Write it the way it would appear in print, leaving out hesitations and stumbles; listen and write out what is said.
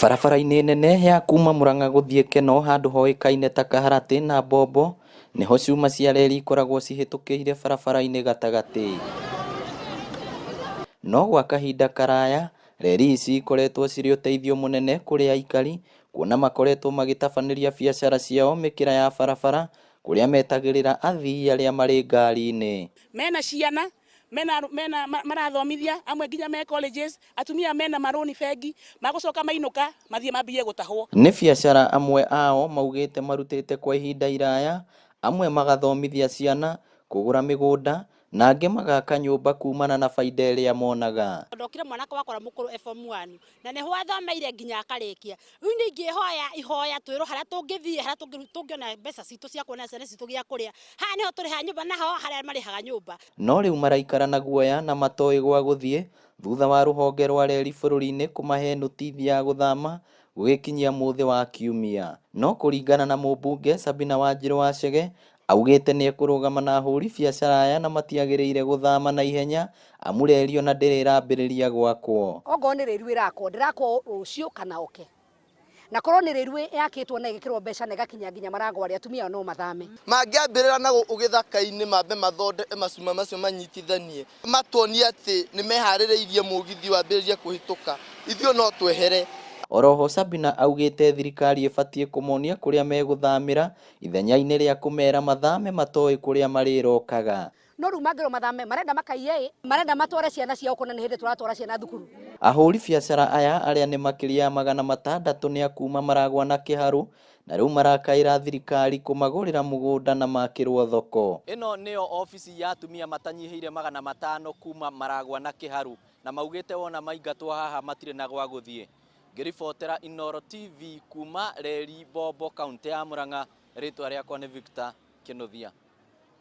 Barabara-inĩ nene ya kuma Murang'a gũthiĩ Kenol handũ hoĩkaine ta Kaharatĩ na Bombo nĩho cuma cia reri ikoragwo cihĩtũkĩire barabara-inĩ gatagatĩ. No gwa kahinda karaya, reri ici ikoretwo cirĩ ũteithio mũnene kũrĩ aikari kuona makoretwo magĩtabanĩria biacara ciao mĩkĩra ya barabara kũrĩa metagĩrĩra athii arĩa marĩ ngari-inĩ. Mena ciana mena mena marathomithia amwe nginya me colleges, atumia mena marũni bengi magũcoka mainũka mathiĩ mambie gũtahwo. Nĩ biacara amwe ao maugĩte marutĩte kwa ihinda iraya, amwe magathomithia ciana, kũgũra mĩgũnda na angĩ magaka nyũmba kumana na baida ĩrĩa monaga. Ndokire mwanake wakwa ũrĩa mũkũrũ e form 1 na nĩho athomeire nginya akarĩkia. Rĩu niĩ ingĩhoya ihoya twĩrwo harĩa tũngĩthiĩ, harĩa tũngĩona mbeca citũ cia kuona ciana citũ gĩa kũrĩa. Haha nĩho tũrĩhaga nyũmba naho harĩa marĩhaga nyũmba. No rĩu maraikara na guoya na matoĩ gwa gũthiĩ thutha wa rũhonge rwa reri bũrũri-inĩ kũmahe nũtithi ya gũthama gũgĩkinyia mũthĩ wa kiumia. No kũringana na mũmbunge Sabina Wanjirũ wa Chege, augĩte nĩekũrũgama na ahũri biacara aya na matiagĩrĩire gũthama na ihenya amu reri ona ndĩrĩ ĩrambĩrĩria gwakwo. Ongorwo nĩ rĩru ĩrakwo, ndĩrakwo rũciũ kana oke. Na korwo nĩ rĩru yakĩtwo na ĩgĩkĩrwo mbeca na ĩgakinya nginya marango arĩa atumia no mathame. Mangĩambĩrĩra na gũkũ gĩthaka-inĩ mambe mathondeke macuma macio manyitithanie, matuonie atĩ nĩ meharĩrĩirie mũgithi wambĩrĩrie kũhĩtũka, ithuĩ no twehere. Oroho Sabina augĩte thirikari ĩbatiĩ kũmonia kũrĩa megũthamĩra ithenya-inĩ rĩa kũmera mathame matoĩ kũrĩa marĩrokaga. No rĩu mangĩrwo mathame, marenda makaiye ĩ, marenda matware ciana ciao kuona nĩ hĩndĩ tũratwara ciana thukuru. Ahũri biacara aya arĩa nĩ makĩria ya 600 nĩ a kuma Maragwa na Kĩharũ na rĩu marakaĩra thirikari kũmagũrĩra mũgũnda na makĩrwo thoko. Ĩno nĩyo obici ya atumia matanyihĩire 500 kuma Maragwa na Kĩharũ na maugĩte wona maingatwo haha matirĩ na gwa gũthiĩ. Ngĩribotera Inooro TV kuma Reri Bombo kaũntĩ ya Murang'a, rĩtwa rĩakwa nĩ Victor Kĩnuthia.